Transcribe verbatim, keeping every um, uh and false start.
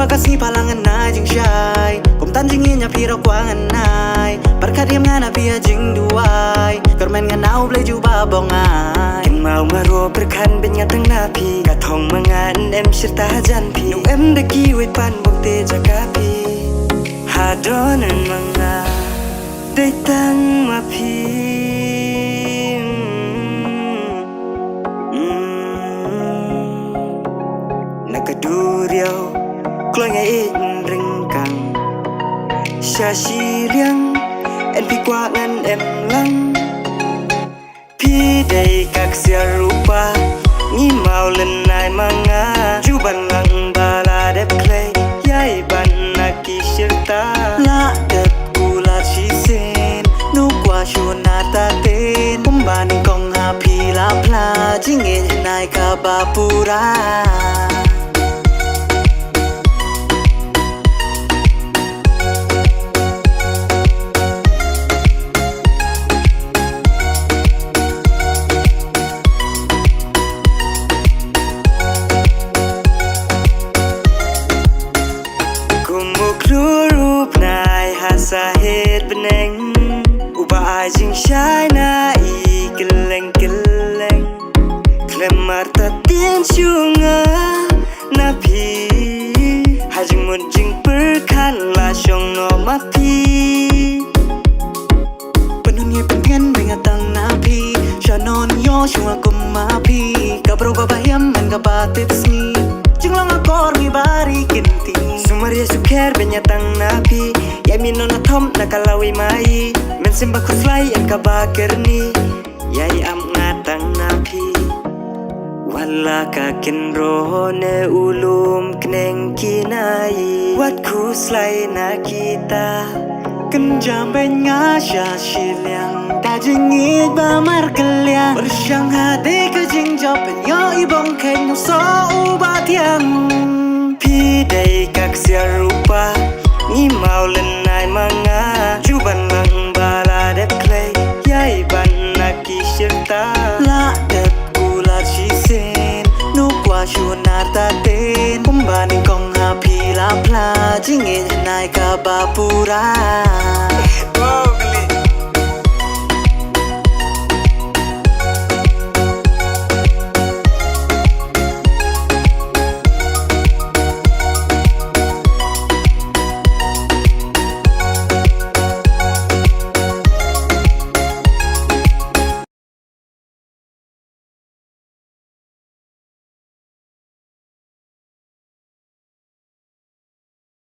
Ka sngi palang ngan ai jingshai, kumtan jingïeit ïa phi ruh kwah ngan ai. Pyrkhat ïa nga na phi ha jingduwai, kyrmen ngan ai U Blei jubab ong ai. Kynmaw nga ruh pyrkhat beit nga tang na phi, ka thong ma nga yn em shirta hajan phi. Ngan em da kiwei pat ban buh te jaka phi. Ha don yn ma nga dei tang ma phi. Mm. Na ka duriaw kloi nga ïeit ryngkang. Sha shiliang yn phi kwah ngan em lang. Phi dei ka ksiar rupa, ngi mawlynnai ma nga. Ju ban lang ba la dep khlei, ïai ban na ki shirta. La dep kular shisien, nu kwah shu nar ta ten. Kumba nyngkong ha phi la phla, jingïeit nai kaba pura. Kum u khlur u bnai ha sahet bneng, uba ai jingshai na i kylleng kylleng. Khlem artatien shu nga na phi, ha jingmut jingpyrkhat la shong noh ma phi. Pynhun ïa pyngen ba nga tang na phi, sha non ïoh shuwa kum ma phi. Ka briew kaba hiam man kaba tip sngi, jinglong akor mi bari kynti. Sumar ïa sukher ba nga tang na phi, ïa mi non athom na ka lawei mai. Mynsiem ba khuslai ïa kaba kyrni, ïa i ap nga tang na phi. Wat la ka kynroh ne u lum kneng ki nai, wat khuslai na kita. Kynjam beit nga sha shiliang, da jingïeit ba markylliang. Pyrshang ha dei ka jingjop, pynïoh i bong kheiñ u soh uba thiang. Phi dei ka ksiar rupa, ngi mawlynnai ma nga. Ju ban lang ba la dep khlei, ïai ban na ki shirta. La dep kular shisien, nu kwah shu nar ta ten. Kumba nyngkong ha phi la phla, jingïeit nai kaba pura.